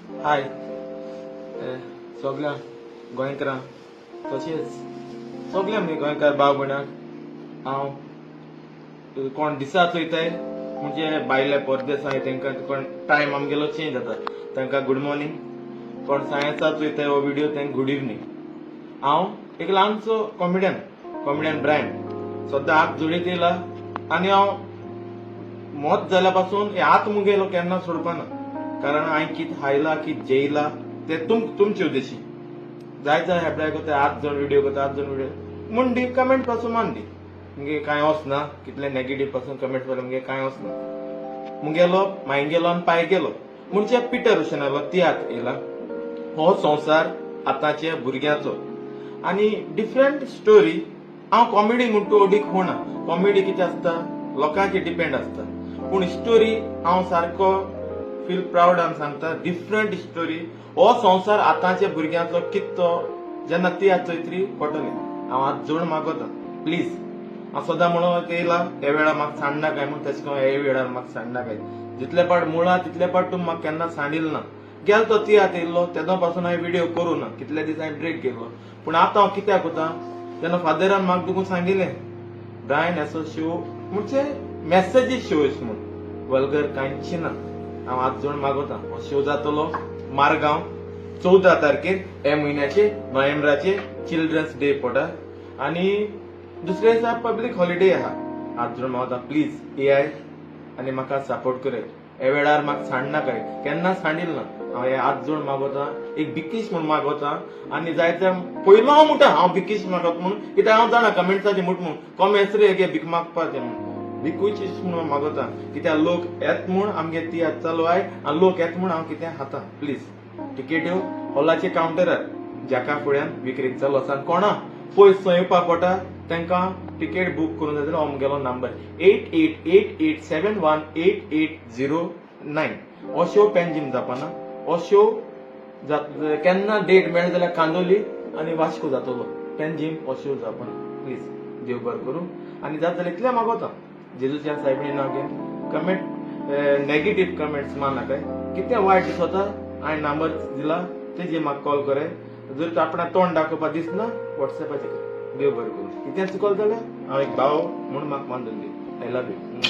हाय सगळ्या गोंयकारांक, तशेंच सगळ्या म्हणजे गोंयकार भाव भयणांक, हांव कोण दिसा चोयताय म्हणजे भायले परदेसाय तांकां कोण टायम आमगेलो चेंज जाता तांकां गुड मॉर्निंग, कोण सायन्सा चोयताय हो व्हिडिओ तांकां गुड इवनींग. हांव एक ल्हानसो कॉमेडियन, कॉमेडियन ब्रायन. सद्दां हात जोडीत येयला आनी हांव मौत जाल्या पासून हे हात मुगेलो केन्ना सोडपाना, कारण हांवें कित खायला, कित जेयला ते तुमचे उद्देशी. जाय जाय हेबडाय करता, हात जण व्हिडिओ करता, हात जण व्हिडिओ म्हूण दी कमेंट पासून मान दी. मुगे कांय वचना, कितले नेगेटीव पासून कमेंट पळयल्यार मुगे कांय वचना. मुगेलो मायगेलो आनी पाय गेलो म्हणजे पिटर रोशनालो तियात्र येयला हो संवसार आतांच्या भुरग्यांचो आनी डिफरंट स्टोरी. हांव कॉमेडी म्हणटा अडीक होना. कॉमेडी कितें आसता, लोकांचेर डिपेंड आसता, पूण स्टोरी हांव सारको फील प्रावडान सांगता, डिफरंट स्टोरी. हो संवसार आतांच्या भुरग्यांचो कित तो जेन्ना तियात्र चोयतरी कळटलें. हांव हात जोड मागोता, प्लीज. हांव सदां म्हणून येयला, हे वेळार म्हाका सांडनाकाय म्हूण, तशें करून हे वेळार म्हाका सांडनाकाय. जितले पाट मुळा तितले पाट तूं म्हाका केन्ना सांडील ना. गेलो तो तियात्र येयल्लो तेदो पासून हांवें व्हिडिओ करूं ना, कितले दीस हांवें ब्रेक घेतलो. पूण आतां हांव कित्याक वता, तेन्ना फादरान म्हाका दुखून सांगिल्लें, ब्रायन असो शो म्हणजे मॅसेजीस शो म्हूण, वल्गर कांयच ना. हांव हात जोड मागोता, हो शो जातलो मारगांव 14 तारखेर हे म्हयन्याचे, नोव्हेंबराचे. चिल्ड्रन्स डे पडटा आनी दुसरे दिसा पब्लीक हॉलिडे आहा. हात जोड मागता, प्लीज येयाय आनी म्हाका सपोर्ट कराय. हे वेळार म्हाका सांडनाकाय, केन्ना सांडील ना. हांव हे हात जोड मागोता, एक बिकीश म्हूण मागोता. आनी जायते पयलो हांव म्हणटा हांव बिकीश मागत म्हूण, कित्याक हांव जाणा कमेंट्साचे म्हूण कॉमेंट्स रे गे भीक मागपाचें म्हूण. बिकूच म्हणून मागोता, कित्याक लोक येत म्हूण आमगे तियात्र चालू आहाय आनी लोक येत म्हूण हांव कितें खाता. प्लीज, टिकेट्यो हॉलाचे कावंटरार जाका फुड्यान विक्रीक चालू आसा. आनी कोणा पयस येवपा पडटा तांकां टिकेट बूक करूंक जाय जाल्यार हो मुगेलो नंबर 8888718809. हो शो पेंजीम जावपाना. हो शो केन्ना डेट मेळ्ळी जाल्यार कांदोली आनी वास्को जातलो, पेंजीम हो शो जावपाना. प्लीज, देव बरें करूं. आनी जाता जाल्यार इतलें मागोता, जेजूच्या सायबिणी नांव घेवन कमेंट, नेगेटीव कमेंट्स मारनाकाय. कितें वायट दिसता, हांवें नंबर दिला तेजेर म्हाका कॉल कराय. जर आपणा तोंड दाखोवपा दिसना, वॉट्सॅपाचेर. देव बरें करूं. कितें चुकल जाल्यार हांव एक भाव म्हूण म्हाका मानून दी. I love you.